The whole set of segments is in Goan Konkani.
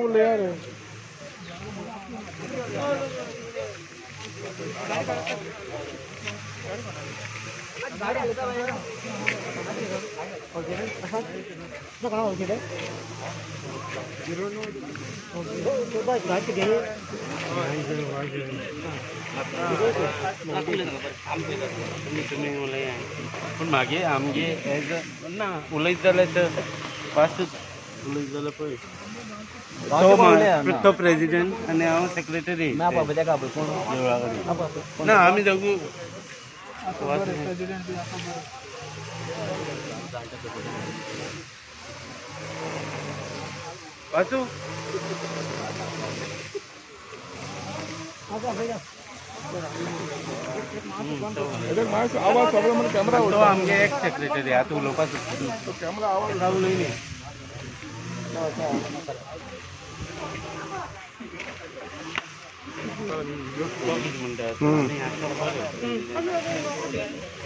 उलया रे. पूण मागीर आमगे एज ना उलयत जाल्यार तर फास्ट उलयत जाल्यार पळय तो प्रेजिडेंट आनी हांव सेक्रेटरी देवळा कडेन ना आमी दोगूय. वाचू तो आमगे एक सेक्रेटरी आतां उलोवपाक सोदता उलयनी.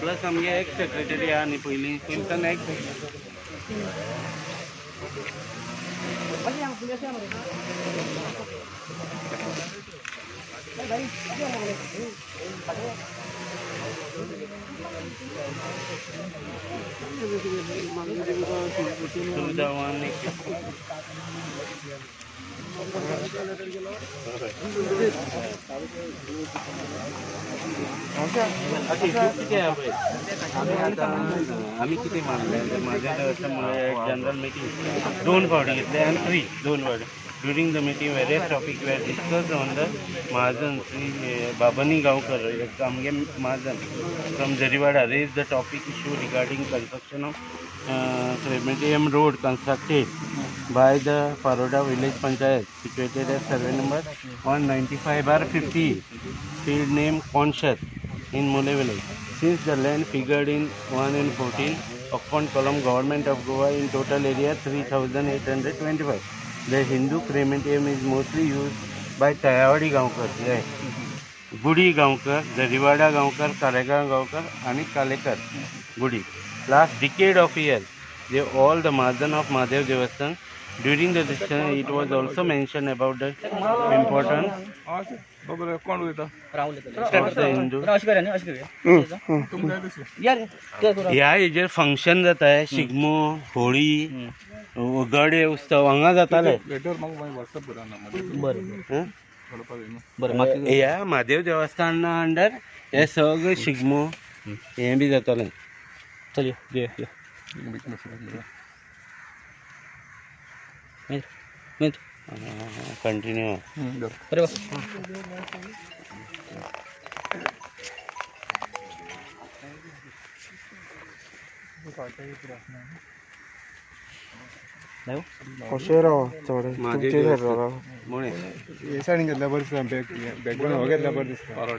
प्लस आमगे एक सेक्रेटरी आहा न्ही पयलीं पयलींच्यान एक आमी कितें मानलें म्हाज्या म्हळ्यार जनरल मिटींग दोन फावटी घेतले आनी थ्री दोन फावटी. During the meeting various topic were discussed on the Mahajan Shri Babani Gaonkar आमगे Mahajan from Jariwada raise the topic issue regarding construction of crematorium road constructed by the Paroda village panchayat situated at survey number 195/50 field name Konshat in Mollem village. Since the land figured in 1 and 14 Occupant column government of Goa in total area 3825. The Hindu crematorium is mostly used by Tayawadi Gaonkar, Gudi Gaonkar, Jariwada Gaonkar, Karegaon Gaonkar and Kalekar Gudi. Last decade of years, they all the Mahajan of Mahadev Devasthan. During the discussion, it was also mentioned about the importance of the Hindu. ह्या हेजेर फंक्शन जाता शिगमो, होळी, गडे उत्सव हांगा जाताले. ह्या म्हादेव देवस्थाना अंडर हे सगळे शिगमो हें बी जातालें. चल कंटिन्यू. कशें राव चड मुळे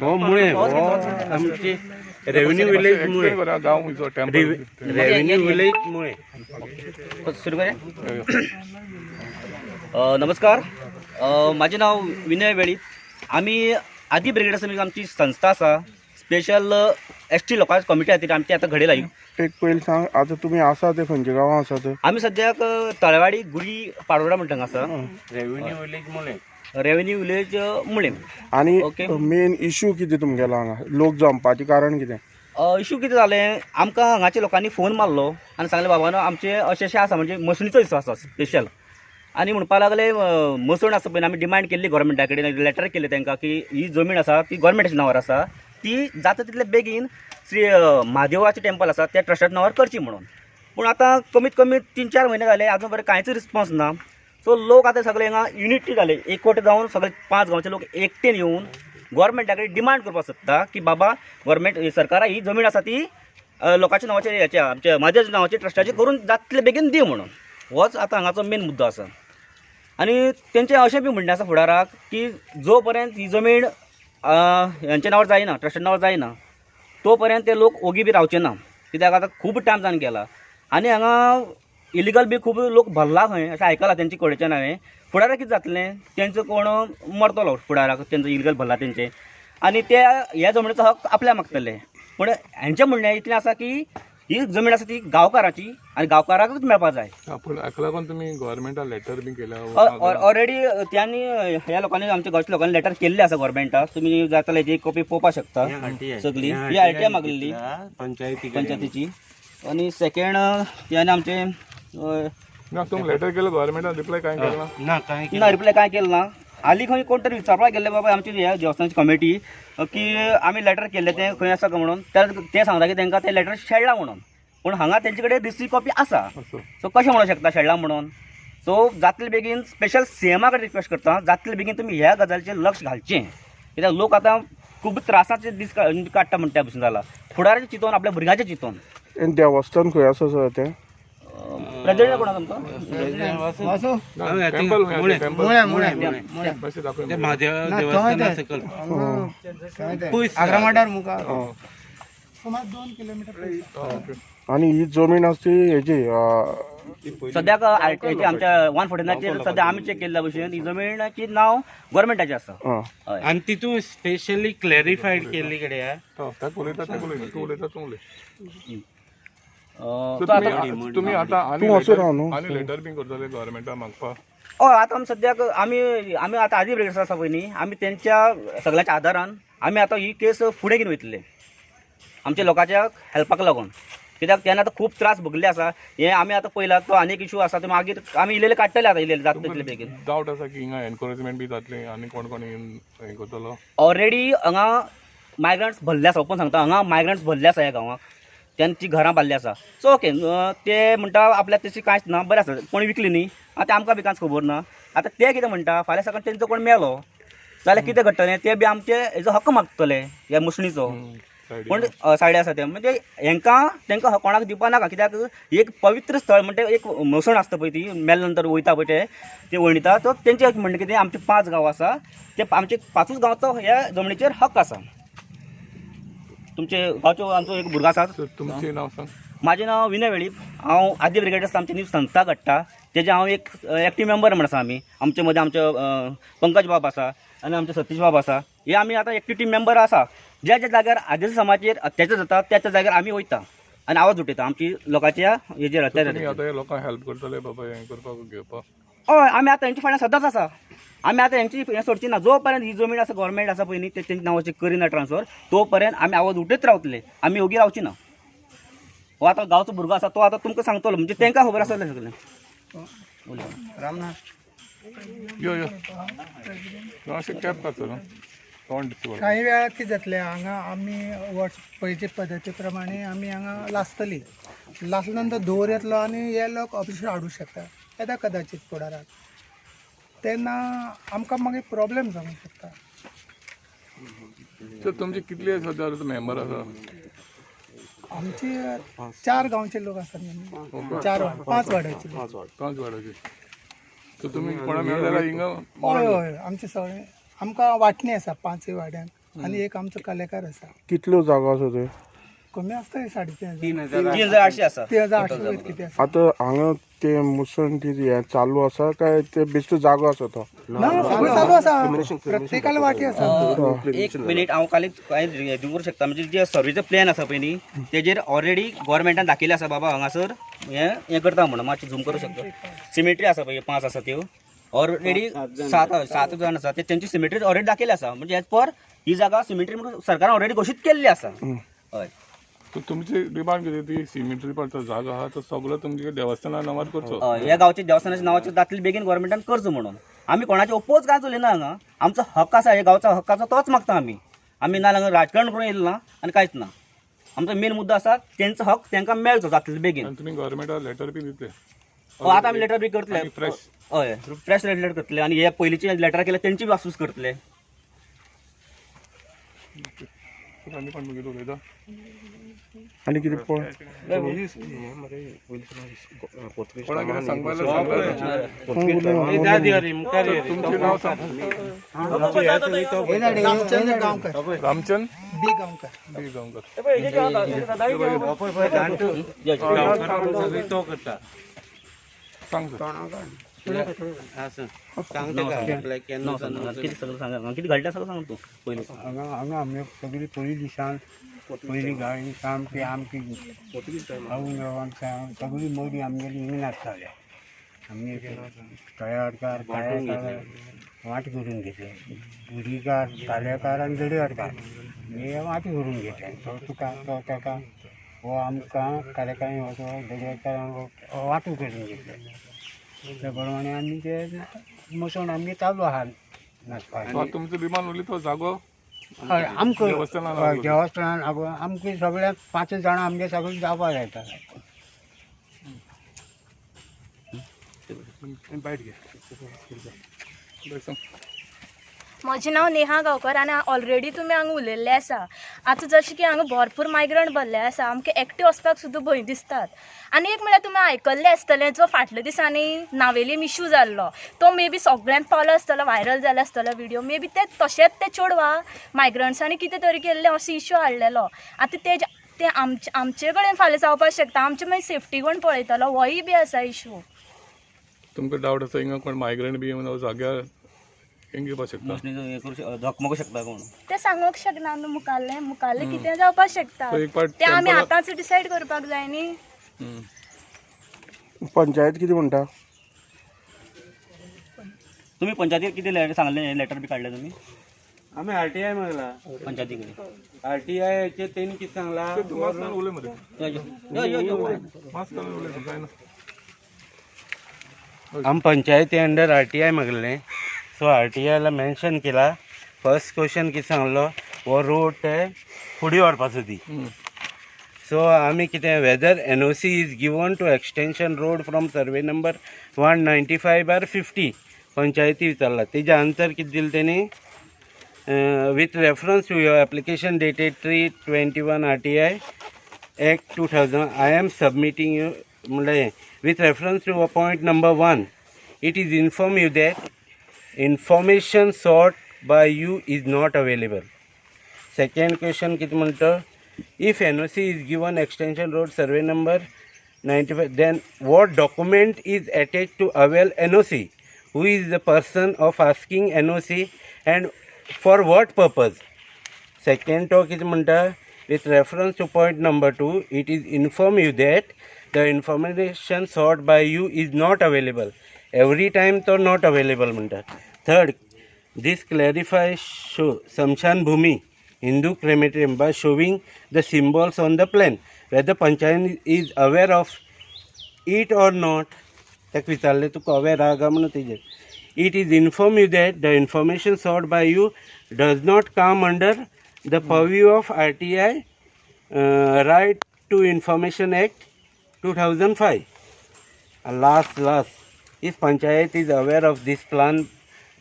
हो मुळे हो आमची रेव्हेन्यू विलेज मुळे रेव्हेन्यू विलेज मुळे. सुरू करूया. नमस्कार, माझे नाव विनय वेळीप. आमी आदी ब्रिगेड समिती आमची संस्था आसा, स्पेशल एस टी लोकां कमिटी खातीर आमची आतां घडयला. एक पयलीं सांग, आतां तुमी आसा ते खंयच्या गांवां आसा ते? आमी सद्याक तळवाडी गुडी पारोडा म्हणटा हांगा आसा. रेव्हेन्यू विलेज मुळे. रेव्हेन्यू विलेज मुळे. आनी मेन इशू कितें तुमगेलो हांगा लोक जमपाचें कारण कितें? इशू कितें जालें, आमकां हांगाच्या लोकांनी फोन मारलो आनी सांगलें बाबानो आमचें अशें अशें आसा, म्हणजे मसणीचो इशू आसा स्पेशल. आनी म्हणपाक लागले मसण आसा पळय आमी डिमांड केल्ली गोवोरमेंटा कडेन, लेटर केल्लें तांकां की ही जमीन आसा ती गोवोरमेंटाच्या नांवार आसा, ती जाता तितले बेगीन श्री म्हादेवाचें टेम्पल आसा त्या ट्रस्टाच्या नांवार करची म्हणून. पूण आतां कमीत कमी 3-4 म्हयने जाले आजून बरें कांयच रिस्पॉन्स ना. सो लोक आतां सगळे हांगा युनिटी जाले, एकवट जावन सगळे 5 गांवचे लोक एकटेन येवन गोवोरमेंटा कडेन डिमांड करपाक सोदता की बाबा गोवोरमेंट सरकारा ही जमीन आसा ती लोकांच्या नांवाचेर हेच्या आमच्या म्हादेवाच्या नांवाचेर ट्रस्टाचेर करून जातले बेगीन दी म्हणून. होच आतां हांगाचो मेन मुद्दो आसा. आनी तेंचें अशें बी म्हणणें आसा फुडाराक की जो पर्यंत ही जमीन हेंच्या नांवार जायना, ट्रस्टाच्या नांवार जायना, तो पर्यंत ते लोक ओगी बी रावचे ना. कित्याक आतां खूब टायम जावन गेला आनी हांगा इलिगल बी खूब लोक भरला खंय अशें आयकलां तेंचे कडेच्यान हांवें. फुडाराक कितें जातलें, तेंचो कोण मरतलो फुडाराक तेंचो इलिगल भरला तेंचे, आनी ते ह्या जमनीचो हक आपल्या मागतले. पूण हेंचें म्हणणें इतलें आसा की ही जमीन आसा ती गांवकाराची आनी गांवकाराकूच मेळपा जाय. पूण हाका लागून तुमी गव्हर्मेंटाक लेटर बी केल्या? ऑलरेडी त्यांनी ह्या लोकांनी, आमच्या गांवच्या लोकांनी लेटर केल्ले आसा गव्हर्मेंटाक. तुमी जाता हेजी कॉपी पळोवपाक शकता सगळी. ही आरटीआय मागलेली पंचायतीची. आनी सेकंड त्याने आमचे ना, तुमी लेटर केलं गव्हर्मेंटान रिप्लाय कांय केलं ना? कांय ना, रिप्लाय कांय केलं ना. हाली खंय कोण तरी विचारपाक गेल्ले बाबा आमची ह्या देवस्थानाची कमिटी की आमी लेटर केल्लें तें खंय आसा काय म्हणून, ते सांगता की तांकां तें लेटर शेळ्ळां म्हणून. पूण हांगा तेंचे कडेन रिसीव कॉपी आसा. सो कशें म्हणूंक शकता शेळ्ळां म्हणून? सो जातले बेगीन स्पेशल सीएमा कडेन रिक्वेस्ट करता, जातले बेगीन तुमी ह्या गजालीचेर लक्ष घालचें. कित्याक लोक आतां खूब त्रासाचे दीस काडटा म्हणटा भशेन जाला. फुडाराचें चिंतून, आपल्या भुरग्यांचें चिंतून. देवस्थान खंय आसा सर तें? प्रेजिडेंट कोण आसा तुमचो? आनी ही जमीन आसा ती हेजी सद्याक आमच्या 149चेर सद्या आमी चेक केल्ल्या भशेन ही जमीनाची नांव गव्हर्मेंटाचें आसा. आनी तितून स्पेशली क्लॅरिफायड केल्ली कडेन. तुमी आतां आनी लेटर बी करतले गव्हर्मेंटाक मागपाक? हय, आतां आमी सद्याक आमी आमी आतां आदी ब्रिगेडर्स आसा पळय न्ही, आमी तेंच्या सगळ्यांच्या आदारान आमी आतां ही केस फुडें घेवन वयतले आमच्या लोकांच्या हेल्पाक लागून. कित्याक तेन्ना आतां खूब त्रास भोगले आसा. हें आमी आतां पळयलां तो आनीक इशू आसा ते मागीर आमी इल्ले काडटले आतां, इल्ले जाता तितले बेगीन. डावट आसा की हिंगा एनक्रोचमेंट बी जातलें आनी कोण कोण हें करतलो? ऑलरेडी हांगा मायग्रंट्स भरले आसा. ओपन सांगता, हांगा मायग्रंट्स भरले आसा ह्या गांवाक, तेंची घरां बांदली आसा. सो ओके, ते म्हणटा आपल्याक तशी कांयच ना, बरें आसा, कोण विकली न्ही. आतां आमकां बी कांयच खबर ना. आतां ते कितें म्हणटा, फाल्यां सकाळीं तेंचो कोण मेलो जाल्यार कितें घडटलें, ते बी आमचे हेजो हक्क मागतले ह्या मुसणीचो. पूण सायडी आसा ते म्हणजे हेंकां तेंकां कोणाक दिवपा नाका. कित्याक एक पवित्र स्थळ म्हणजे एक मसण आसता पळय, ती मेल्या नंतर वयता पळय ते वणिता. तो तेंचे म्हणणें कितें, आमचे 5 गांव आसा, ते आमचे 5 गांवचो ह्या जमनीचेर हक्क आसा. तुमचे गांवचो आमचो एक भुरगो आसा. तुमचें नांव सांग? म्हाजें नांव विनय वेळीप. हांव आदी ब्रिगेडर्स आमची न्यू संस्था घडटा तेजे हांव एक एक्टीव मेंबर म्हण आसा. आमी आमचे मदें आमचो पंकज बाब आसा आनी आमचे सतीश बाब आसा. हे आमी आतां एक्टीव टीम मेंबर आसा. ज्या ज्या जाग्यार आदिवासी समाजाचेर अत्याचार जाता त्या त्या जाग्यार आमी वयता आनी आवाज उठयता आमची लोकांच्या हेजेर अत्याचार. लोकांक हेल्प करतले बाबा हें करपाक घेवपाक? हय, आमी आतां हेंच्या फाटल्यान सदांच आसा. आमी आतां हेंची हें सोडची ना. जो पर्यंत ही जमीन आसा गव्हर्मेंट आसा पळय न्ही ते तेंच्या नांवाची करिना ट्रान्सफर, तो पर्यंत आमी आवाज उठयत रावतले. आमी ओगी रावची ना. हो आतां गांवचो भुरगो आसा तो आतां तुमकां सांगतलो, म्हणजे तेंकां खबर आसतलें सगळें. यो यो अशें कॅप घातलो न्हू. कांय वेळार कितें जातलें, हांगा आमी वर्स पयलींचे पद्दती प्रमाणे आमी हांगा लासतली. लासले नंतर धुंवर येतलो आनी हे लोक ऑपरेशन हाडूंक शकता येता कदाचीत फुडाराक. तेन्ना आमकां मागीर प्रोब्लेम जावंक शकता. सर तुमचे कितले सद्या मेंबर आसा? आमची 4 गांवचे लोक आसात. 4 वाड 5 वाड्याचे. 5 वाड्याचे. सो तुमी कोणा मेळ्ळा जाल्यार हिंगा? हय हय, आमचे सगळे आमकां वांटणी आसा 5 वाड्यांक आनी एक आमचो कलेकार आसा. कितल्यो जागो आसा थंय? कमी आसता 3,500. 3,800 आसा. 3,800 कितें आसा. आतां हांगा ते मुसण ती हें चालू आसा काय ते बेश्टो जागो आसा तो? ना, सगळें चालू आसा, प्रत्येकाला वांटी आसा. एक मिनीट, हांव काल कांय दिवंक शकता. म्हणजे जे सर्वेचो प्लॅन आसा पळय न्ही तेजेर ऑलरेडी गव्हर्मेंटान दाखयलें आसा बाबा हांगासर हें हें करता म्हणून. मातशें झूम करूं शकता. सिमेट्री आसा पळय 5 आसा त्यो ऑलरेडी 7 जाण आसा ते तेंची सिमेट्री ऑलरेडी दाखयली आसा. म्हणजे एज पर ही जागा सिमेट्री म्हणून सरकारान ऑलरेडी घोशीत केल्ली आसा. हय, तुमची डिमांड कितें ती सिमेट्री पडटा जागा आहा तो सगळो तुमचे देवस्थाना नांवार करचो. ह्या गांवच्या देवस्थानाच्या नांवाचेर जातले बेगीन गव्हर्मेंटान करचो म्हणून. आमी कोणाचे ओपोज कांयच उलयना हांगा. आमचो हक्क आसा, ह्या गांवचो हक्क आसा तोच मागता आमी. आमी ना हांगा राजकारण करून येयलें ना आनी कांयच ना. आमचो मेन मुद्दो आसा तेंचो हक्क तेंकां मेळचो जातले बेगीन. तुमी गव्हर्मेंटाक लेटर बी दितले? आतां आमी लेटर बी करतले, हय फ्रेश लेटर करतले आनी हे पयलींचे लेटर केले तेंची बी वासपूस करतले. आनी कोण मागीर उलयता? आनी कितें पळय कोणाक कितें सांगपाक तुमचें नांव सांग. रामचंद्र गांवकर. रामचंद बी गांवकर. बी गांवकर. तो करता सांग सर. कितें सगळें सांगा, कितें घडलें सगळें सांग तूं पयलीं. हांगा हांगा आमी सगळीं पयलीं दिसान पयलीं गाडी सामकी आमची आवय सगळी मोदी आमगेली हिंगा नाचताले. आमगे तळ्याडकार काळेकार वांट करून घेतले, बुरीकार तालेकार आनी दडयाडकार हे वांट करून घेतले. तो तुका तो ताका हो आमकां कालेकारांनी हो तो दडयाडकारांक वांटू करून घेतले. त्या प्रमाणे आमी ते मसण आमगे चालू आहा नाचपाक. सो आतां तुमचो डिमांड उरली तो जागो हय, आमकां देवस्थानान हय, देवस्थानान आमकां सगळ्यांक 5 जाणां आमगे सगळीं जावपा जाय. बायट घे. म्हजें नांव नेहा गांवकर आनी ऑलरेडी तुमी हांगा उलयल्लें आसा. आतां जशें की हांगा भरपूर मायग्रंट भरले आसा, आमकां एकटे वचपाक सुद्दां भंय दिसतात. आनी एक म्हळ्यार तुमी आयकल्लें आसतलें जो फाटल्या दिसांनी नावेलीम इशू जाल्लो तो मे बी सगळ्यांक पावलो आसतलो, व्हायरल जाला आसतलो विडियो. मे बी ते तशेंच ते चेडवा मायग्रंट्सांनी कितें तरी केल्लें असो इशू हाडलेलो. आतां ते ते आमचे कडेन फाल्यां जावपाक शकता, आमचे मागीर सेफ्टी कोण पळयतलो होय बी आसा इशू. तुमकां डावट आसा हिंगा कोण मायग्रंट बी येवन जाग्यार हें घेवपाक शकता, धकमकू शकता कोण ते सांगूंक शकना न्हू, मुखाल्लें मुखाल्लें कितें जावपाक शकता एक ते आमी आतांच डिसायड करपाक जाय न्ही. पंचायत कितें म्हणटा? तुमी पंचायतीक कितें लेटर सांगलें, लेटर बी काडलें तुमी? आमी आरटीआय मागला पंचायती कडेन. आरटीआयचेर तेणी कितें सांगला, मास्क घालून उलय मरे, मास्क घालून उलय जायना. आमी पंचायती अंडर आरटीआय मागलें. सो आरटीआयला मेन्शन केला. फर्स्ट क्वेश्चन कितें सांगलो, हो रोड ते फुडें व्हरपाचो ती. सो आमी कितें whether NOC is given to extension road from survey number 195/50 पंचायती विचारला. तेजें आन्सर कितें दिलें तेणी, with reference to your application dated 3/21 RTI Act 2000, I am submitting you म्हणलें with reference to point number 1, it is inform you that information sought by you is not available. Second question कितें म्हणटा, if NOC is given extension road survey number 95, then what document is attached to avail NOC? Who is the person of asking NOC and for what purpose? Second to कितें म्हणटा, with reference to point number 2, it is inform you that the information sought by you is not available. Every time तो not available म्हणटा. Third, this clarifies show Samshan Bhumi Hindu crematorium by showing the symbols on the plan. Whether panchayat is aware of it or not, ताका विचारलें तुका अवेर आहा काय म्हणून तेजेर. It is inform you that the information sought by you does not come under the purview of RTI Right to Information Act 2005. Last, if panchayat is aware of this plan,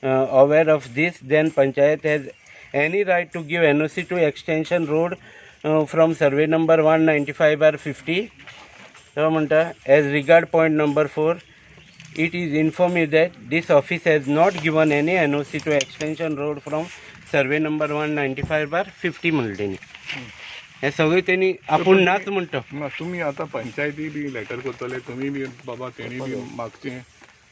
aware of this, then panchayat has any right to give NOC to extension road from survey number 195/50. So म्हणटा, as regard point number 4, it is inform you that this office has not given any NOC to extension road from survey number 195/50 म्हणलें तेणी. हें सगळें तेणी आपूण नाच म्हणटा. ना तुमी आतां पंचायती बी लेटर करतले तुमी बी बाबा तेणी बी मागचें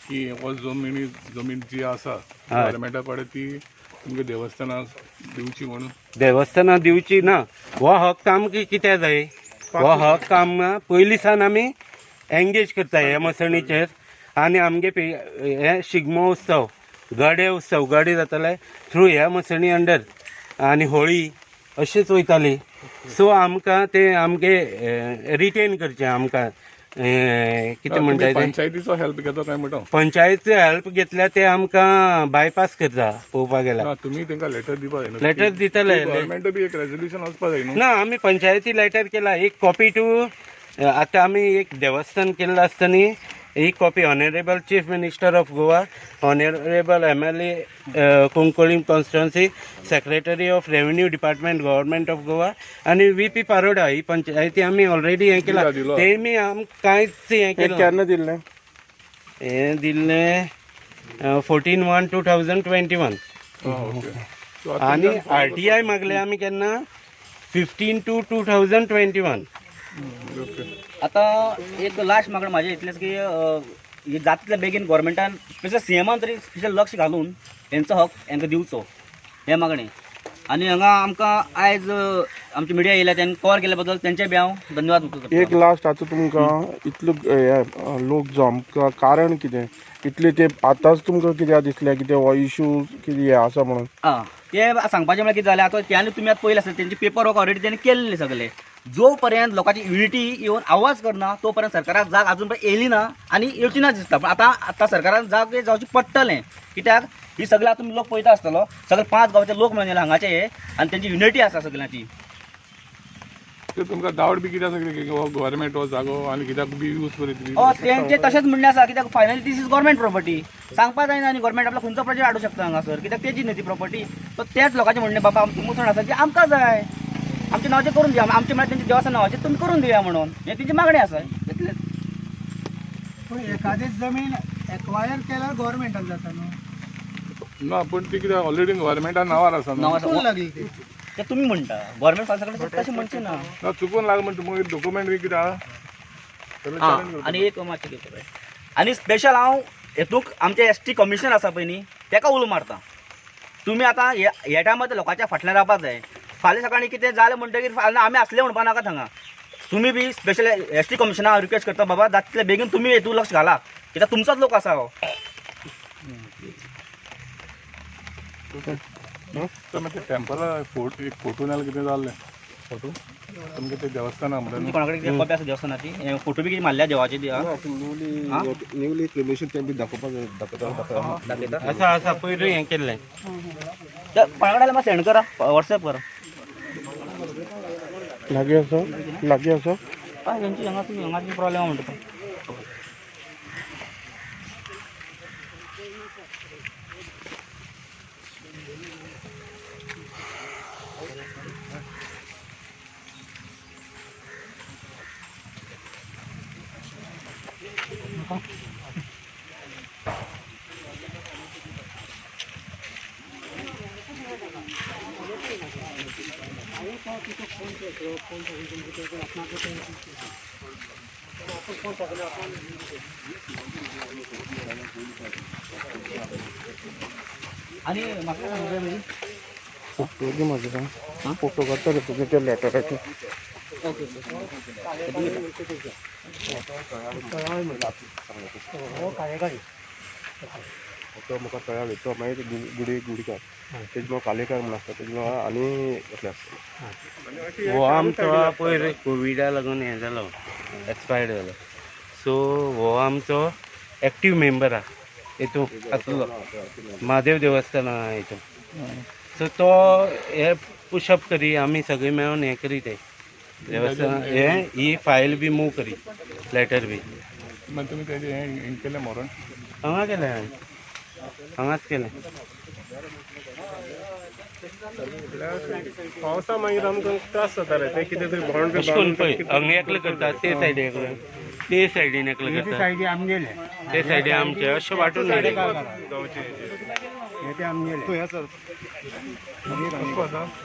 की हो जमिनी जमीन जी आसा गव्हर्मेंटा कडेन ती तुमकां देवस्थानाक दिवची म्हणून. देवस्थानाक दिवची ना, हो हक्क आमकां कित्याक जाय? हो हक्क आमकां पयलीं सावन आमी एंगेज करता हे मसणीचेर. आनी आमगे हे शिगमो उत्सव, गडे उत्सव, गडे जाताले थ्रू ह्या मसणी अंडर, आनी होळी अशेंच वयताली. सो आमकां ते आमगे रिटेन करचें आमकां कितें म्हणटा तें, पंचायतीचो हेल्प घेता काय म्हणटा? पंचायतीचो हेल्प घेतल्यार ते आमकां बायपास करता पळोवपाक गेल्यार. तुमी तांकां लेटर दिवपा जाय. लेटर दितले गव्हर्मेंट बी एक रेजोल्युशन वचपा जाय न्हू. ना, आमी पंचायती लेटर केला एक कॉपी टू. आतां आमी एक देवस्थान केल्लें आसता न्ही, एक copy honourable chief minister of Goa, honourable MLA Cuncolim constituency, secretary of revenue department government of Goa आनी VP Paroda ही पंचायती आमी ऑलरेडी हें केलां. तेमी आमकां कांयच हें केलें. केन्ना दिल्लें हें? दिल्लें 14/1/2021. आनी RTI मागलें आमी केन्ना 15/2/2021. आतां एक लास्ट मागणें म्हाजें इतलेंच की जाता तितले बेगीन गव्हर्मेंटान स्पेशल सीएमान तरी स्पेशल लक्ष घालून हेंचो हक हेंकां दिवचो हें मागणें. आनी हांगा आमकां आयज आमची मिडिया येयल्या तेंकां कवर केल्या बद्दल तेंचे बी हांव धन्यवाद करता. एक लास्ट आतां तुमकां इतलो हे लोक जमका कारण कितें इतले ते आतांच तुमकां कित्याक दिसलें कितें हो इशू कितें हें आसा म्हणून? आं तें सांगपाचें म्हळ्यार कितें जालें आतां ते तुमी आतां पयलें आसतलें तेंचे पेपर वर्क ऑलरेडी तेणी केल्ले सगळे. जो पर्यंत लोकांची युनिटी येवन आवाज करना तो पर्यंत सरकाराक जाग आजून पर्यंत येयली ना आनी येवची ना दिसता. पूण आतां आतां सरकारान जाग जावची पडटलें कित्याक ही सगळें आतां तुमी लोक पळयता आसतलो सगळे 5 गांवचे लोक मेळून येयला हांगाचे हे आनी तेंची युनिटी आसा सगळ्यांची. ते तुमकां डावट बी कितें आसा कितें हो गव्हर्मेंट हो जागो आनी कित्याक बी यूज करीत बी? हय तेंचें तशेंच म्हणणें आसा कित्याक finally this is government property सांगपा जायना आनी गव्हर्मेंट आपलो खंयचो प्रोजेक्ट हाडूंक शकता हांगासर कित्याक तेजी न्ही ती प्रॉपर्टी. सो तेच लोकांचें म्हणणें बाबा आमची मुसण आसा ती आमकां जाय आमच्या नांवाचें करून दिया आमचें म्हळ्यार तेंच्या देवाच्या नांवाचें तुमी करून दिया म्हणून हें तेंची मागणी आसा इतलेंच. पूण एखादी जमीन एक्वायर केल्यार गव्हर्मेंटाक जाता न्हू? ना पूण ती कितें ऑलरेडी गव्हर्मेंटा नांवार आसा न्हू? चुकून लागली ती ते तुमी म्हणटा गव्हर्मेंट फाल्यां सगळें तशें म्हणचें ना. ना चुकून लागलें म्हणटा मागीर डॉक्युमेंट बी कितें आहा? आं आनी एक मातशें कितें आनी स्पेशल हांव हेतूंक आमचें एस टी कमिशन आसा पळय न्ही तेका उलो मारता तुमी आतां ह्या टायमार लोकांच्या फाटल्यान रावपाक जाय. फाल्यां सकाळीं कितें जालें म्हणटकीर फाल्यां आमी आसले म्हणपा नाका हांगा. तुमी बी स्पेशल एस टी कमिशनाक रिक्वेस्ट करता बाबा जाता तितले बेगीन तुमी हेतून लक्ष घाला कित्याक तुमचोच लोक आसा हो. तर मागीर टेम्पला फोटो एक फोटो नाल्यार कितें जाल्लें फोटो तुमगे ते देवस्थाना म्हणटा कोणा कडेन कितें कॉपी आसा देवस्थानाची फोटो बी कितें मारल्या देवाची न्यूली क्रिमेशन ते बी दाखोवपाक दाखयता दाखयता आसा आसा पयरूय हें केल्लें कोणा कडेन मातशें सेंड करा वॉट्सॅप करा. लागीं आसा लागीं आसा हय तेंची हांगा तुमी हांगाची प्रॉब्लेम म्हणटा. आनी म्हाका सांग जाय फोटो दी म्हाजे फोटो काडटा रे तुगे त्या लेटराचे. ओके तो म्हाका तळ्यावयलो तो मागीर गुडी गुडीकार तेजे नांव कालेकार म्हूण आसता तेजें नांव आनी एकलें आसता. हो आमचो पयर कोविडा लागून हें जालो एक्सपायर्ड जालो. सो हो आमचो एक्टीव मेंबर आहा हेतून आसलो म्हादेव देवस्थाना हेतून. सो तो हे पुशअप करी आमी सगळे मेळून हें करी ते देवस्थान हें ही फायल बी मूव करी लेटर बी. मागीर तुमी तेजें हें केलें मरण हांगा केलें हांवें हांगाच केलें. पावसा मागीर आमकां त्रास जाता रे ते कितें तरी बाउंड्री अशें करून पळय हांगा एकलें करता ते सायडीन एकलें ते सायडीन एकलें करता सायडी आमगेले ते सायडीन आमचे अशें वांटून गेले. हे ते आमगेले.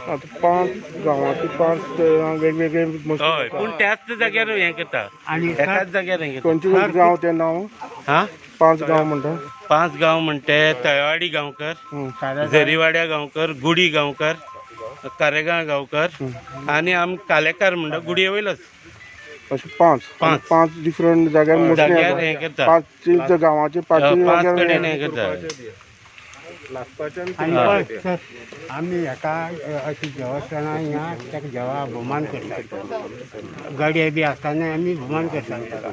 आतां 5 गांवांची 5 वेगवेगळे. हय पूण त्याच जाग्यार हें करता आनी एकाच जाग्यार हें करता. खंयचे खंयचे गांव ते नांव? हां 5 गांव म्हणटा. 5 गांव म्हणटे तळवाडी गांवकर, झरीवाड्या गांवकर, गुडी गांवकर, कारेगांव गांवकर आनी आमी कालेकार म्हणटा गुडये वयलोच. अशें 5 डिफरंट जाग्यार जाग्यार हें करता 5 गांवाचे 5 5 कडेन हें करता. आनी आमी हेका अशी देवस्थानां हिंगा ताका देवा भोवमान करतात. गडे बी आसतना आमी भोवमान करतात ताका.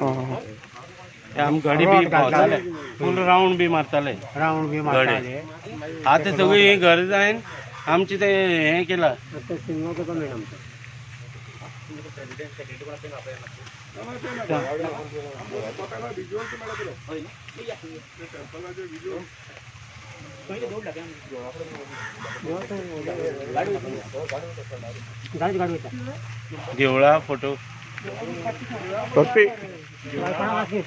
आमी गाडी बी भोंवताले फूल रावंड बी मारताले रावंड बी मारताले. आतां सगळीं ही घर जायन आमचें तें हें केलां. आतां सिंग तुका मेळना आमकां. देवळा फोटो कोणाक आसली?